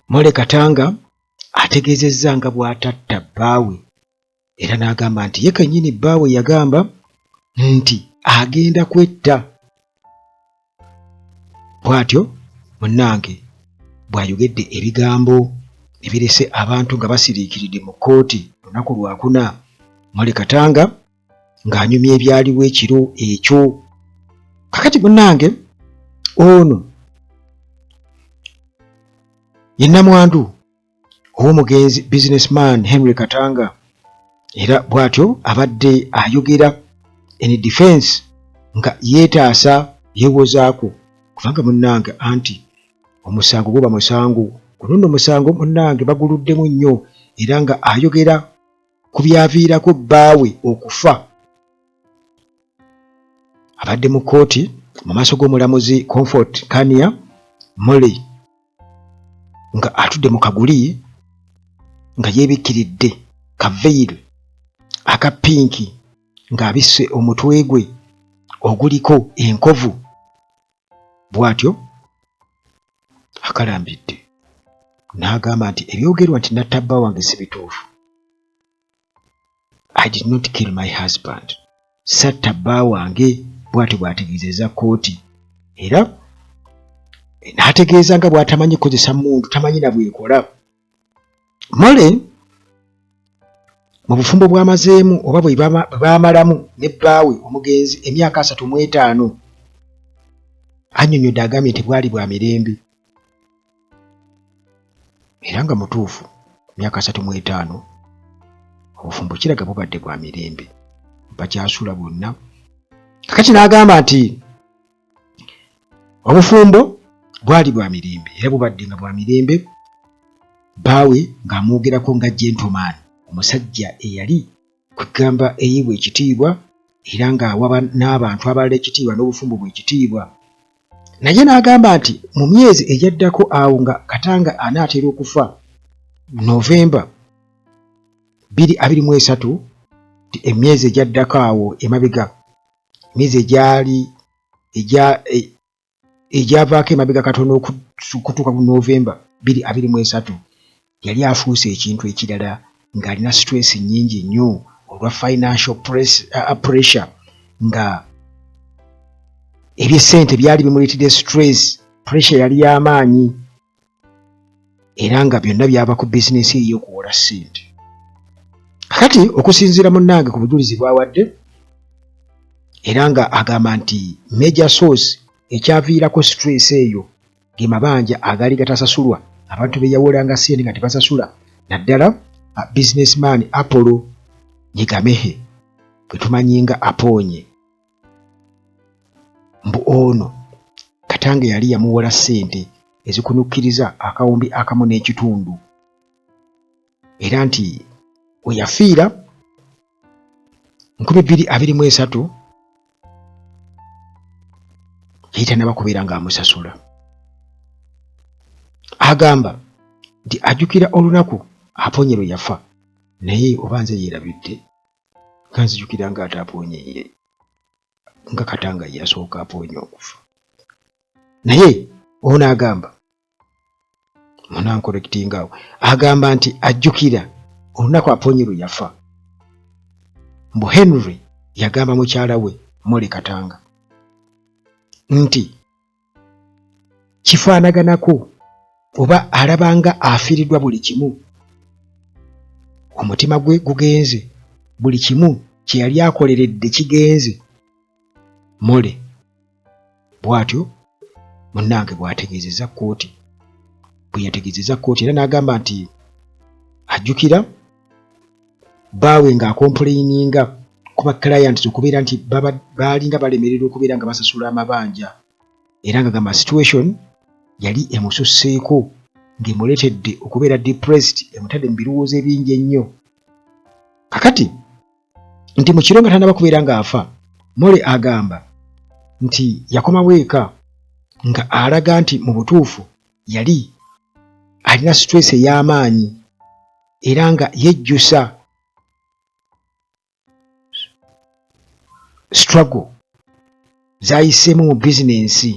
Molly Katanga ategeezezza nga bw'atatta bbaawe era n'agamba nti ye kennyini bbaawe yagamba nti agenda kwetta. Bw'atyo munnange bw'ayogedde ebigambo ebirese abantu nga basiriikiridde mu kkooti lunaku lwakuna Molly Katanga ng'anyumya ebyaliwo ekiro ekyo. Kakati munnange ono ye nnamwandu ow'omugenzi businessman Henry Katanga era bw'atyo abadde ayogera in defense nga yeetaasa yeewozaako kubanga munnange anti omusango guba musango guno nno musango munnange baguluddemu nnyo era nga ayogera ku byaviirako bbaawe okufa. Abadde mu kkooti mu maaso g'omulamuzi Comfort Kania Mole nga atudde mu kaguli nga yeebikkiridde ka veil aka pinki ng'abisse omutwe gwe oguliko enkovu bw'atyo akalambidde n'agamba nti ebyogerwa nti natta bba wange si bituufu. I did not kill my husband. Satta bba wange bw'atyo bw'ategeezezza kkooti era n'ategeeza nga bw'atamanyi kukozesa mmundu tamanyi na bw'ekola. Mole mu bufumbo bw'amazeemu oba bwe baamalamu ne bbaawe omugenzi emyaka 35 annyonnyodde agambye nti bwali bwa mirembe era nga mutuufu myaka 35 obufumbo kiraga bubadde bwa mirembe bakyasula bonna kakati n'agamba nti obufumbo bwali bwa mirembe era bubadde nga bwa mirembe bbaawe ng'amwogerako nga gentleman omusajja eyali kwegamba eyeebwa ekitiibwa era ng'awa n'abantu abalala ekitiibwa n'obufumbo bwe ekitiibwa naye n'agamba nti mu myezi egyaddako awo nga Katanga anaatera okufa Novemba 2023 nti emyezi egyaddako awo emabega emyezi egyali egyavaako emabega katono okutuuka ku Novemba 2023 yali afuuse ekintu ekirala ng'alina stress nnyingi nnyo olwa financial pressure nga eby'essente byali bimuleetedde stress pressure yali y'amaanyi era nga byonna byava ku bizinensi ye ey'okuwola ssente. Kakati okusinziira munnange ku bujulizi bw'awadde era nga agamba nti major source ekyaviirako stress eyo ge mabanja agaali gatasasulwa abantu be yawolanga ssente nga tebasasula naddala businessman Apollo Nyigamehe gwe tumanyi nga Aponye mbu ono Katanga yali yamuwola ssente ezikunukkiriza 1,500 era nti we yafiira 2023 yali tannaba kubeera ng'amusasula. Agamba nti ajjukira olunaku Aponye lwe yafa naye oba nze yeerabidde nga nzijukira ng'ate Aponye ye nga Katanga ye yasooka Aponye okufa naye ono agamba munankorekitinga awo agamba nti ajjukira olunaku Aponye lwe yafa mbu Henry yagamba mukyala we Molly Katanga nti kifaanaganako oba alabanga afiiriddwa buli kimu omutima gwe gugenze buli kimu kye yali akoleredde kigenze Molly bw'atyo munnange bw'ategeezezza kkooti bwe yategeezezza kkooti era n'agamba nti ajjukira bbaawe ng'akompuleyininga ku ba clients okubeera nti baalinga balemererwa okubeera nga basasula amabanja era nga gamba situation yali emususseeko ng'emuleetedde okubeera depressed emutadde mu birowoozo ebingi ennyo kakati nti mu kiro nga tannaba kubeera ng'afa Molly agamba nti yakomawo eka nga alaga nti mu butuufu yali alina stress ey'amaanyi era nga yejjusa struggle z'ayiseemu mu bizinensi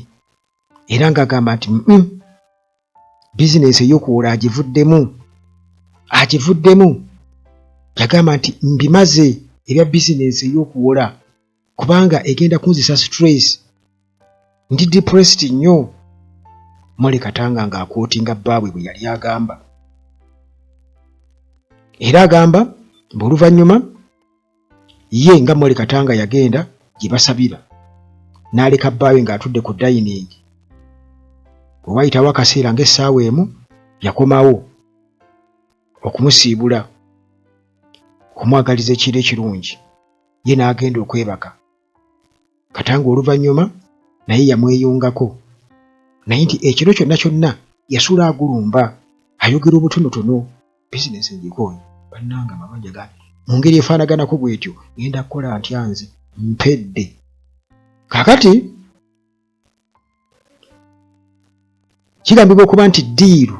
era ng'agamba nti mm, Bizinensi ey'okuwola agivuddemu, agivuddemu. Yagamba nti mbimaze ebya bizinensi ey'okuwola kubanga egenda kunzisa stress, ndi depressed nnyo. Molly Katanga ng'akootinga bbaabwe bwe yali agamba. Era agamba mbu oluvannyuma ye nga Molly Katanga yagenda gye basabira n'aleka bbaawe ng'atudde ku dayiningi. Bwe waayitawo akaseera ng'essaawa emu yakomawo okumusiibula okumwagaliza ekiro ekirungi ye n'agenda okwebaka. Katanga oluvannyuma naye yamweyungako naye nti ekiro kyonna kyonna yasula agulumba ayogera obutonotono. Bizinensi ngikooye bannange, amabanja ga mu ngeri efaanaganako bw'etyo ngenda kukola ntya nze mpedde. Kaakati kigambibwa okuba nti ddiiru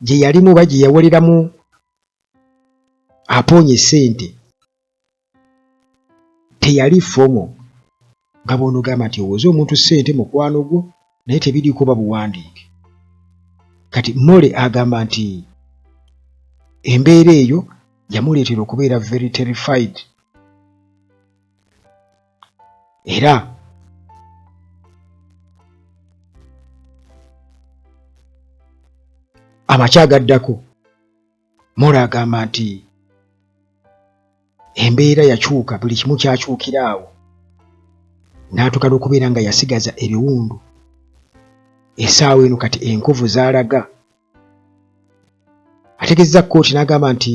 gye yalimu oba gye yawoleramu apoonya essente teyali fomo nga bw'onogamba nti owoze omuntu ssente mukwano gwo naye tebiriiko oba buwandiike. Kati Molly agamba nti embeera eyo yamuleetera okubeera very terrified era amakya agaddako Molly agamba nti embeera yakyuka, buli kimu kyakyukira awo n'atuuka n'okubeera nga yasigaza ebiwundu. Essaawa eno kati enkovu z'alaga. Ategeezezza kkooti n'agamba nti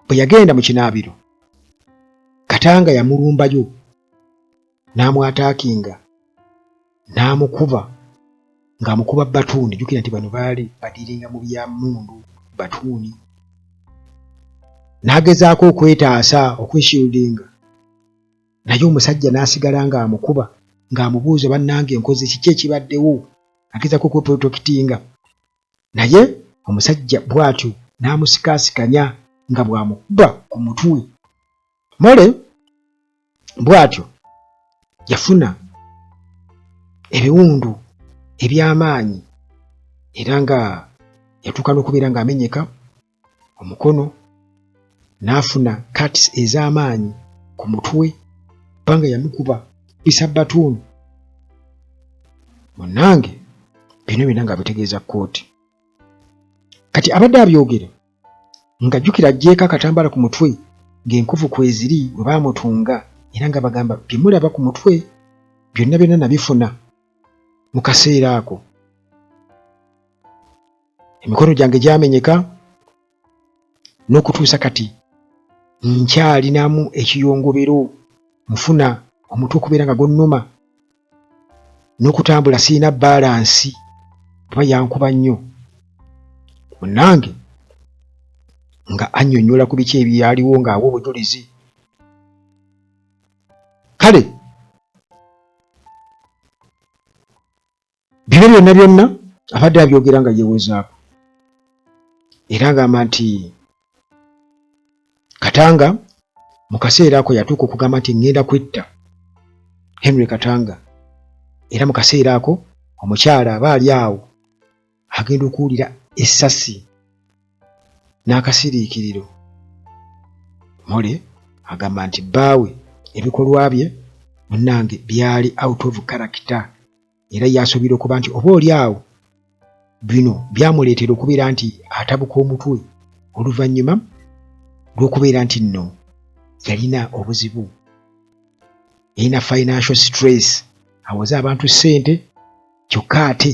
bwe yagenda mu kinaabiro, Katanga yamulumbayo n'amwataakinga n'amukuba ng'amukuba batuuni. Jjukira nti bano baali badiiringa mu bya mmundu, batuuni. N'agezaako okwetaasa, okweshieldinga, naye omusajja n'asigala ng'amukuba ng'amubuuza bannange nkoze kiki ekibaddewo, agezaako okweprotokitinga naye omusajja bw'atyo n'amusikaasikanya nga bw'amukuba ku mutwe. Molly bw'atyo yafuna ebiwundu eby'amaanyi era nga yatuuka n'okubeera ng'amenyeka omukono n'afuna cuts ez'amaanyi ku mutwe kubanga yamukuba bisa batuuni. Munnange bino byonna ng'abitegeeza kkooti. Kati abadde abyogera ng'ajjukira aggyeeko akatambaala ku mutwe ng'enkovu kweziri we baamutunga era nga bagamba bye mulaba ku mutwe byonna byonna nabifuna mu kaseera ako. Emikono gyange gyamenyeka n'okutuusa kati nkyalinamu ekiyongobero, nfuna omutwe okubeera nga gunnuma n'okutambula sirina baalansi kuba yankuba nnyo. Munnange nga annyonnyola ku biki ebyaliwo ng'awa obujulizi. Kale bino byonna byonna abadde abyogera nga yeewozaako era agamba nti Katanga mu kaseera ako yatuuka okugamba nti ŋŋenda kwetta Henry Katanga, era mu kaseera ako omukyala aba ali awo agenda okuwulira essasi n'akasiriikiriro. Molly agamba nti bbaawe ebikolwa bye munnange byali out of character era yasuubira okuba nti oba oli awo bino byamuleetera okubeera nti atabuka omutwe oluvannyuma lw'okubeera nti nno yalina obuzibu, yalina financial stress, awoze abantu ssente kyokka ate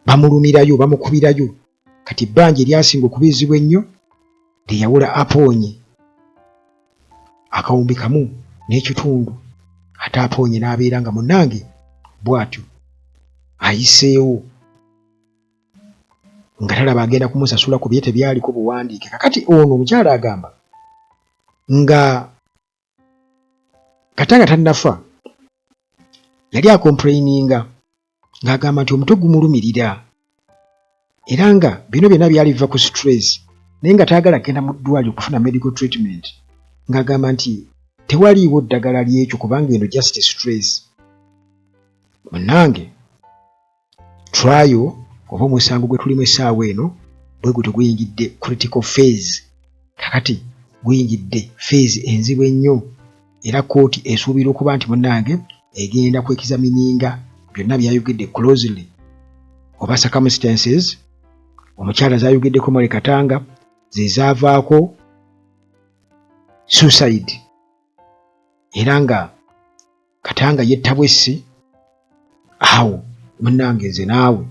bamulumirayo bamukubirayo. Kati ebbanja eryasinga okuba ezzibu ennyo lye yawula Aponye akawumbi kamu n'ekitundu ate Aponye n'abeera nga munnange bw'atyo ayiseewo nga talaba agenda kumusasula ku bye tebyaliko buwandiike. Kakati ono omukyala agamba nga Katanga tannafa yali akompuleyininga ng'agamba nti omutwe gumulumirira era nga bino byonna byali biva ku stress naye nga tayagala kugenda mu ddwaliro kufuna medical treatment ng'agamba nti tewaliiwo ddagala ly'ekyo kubanga eno just stress. Munnange. Trial oba omusango gwe tulimu essaawa eno bwe gutyo guyingidde critical phase. Kakati guyingidde phase enzibu ennyo era kkooti esuubira okuba nti munnange egenda kwekizamininga byonna byayogedde closely oba circumstances omukyala zayogeddeko Molly Katanga ze zaavaako suicide era nga Katanga yetta bwessi awo munnange nze naawe.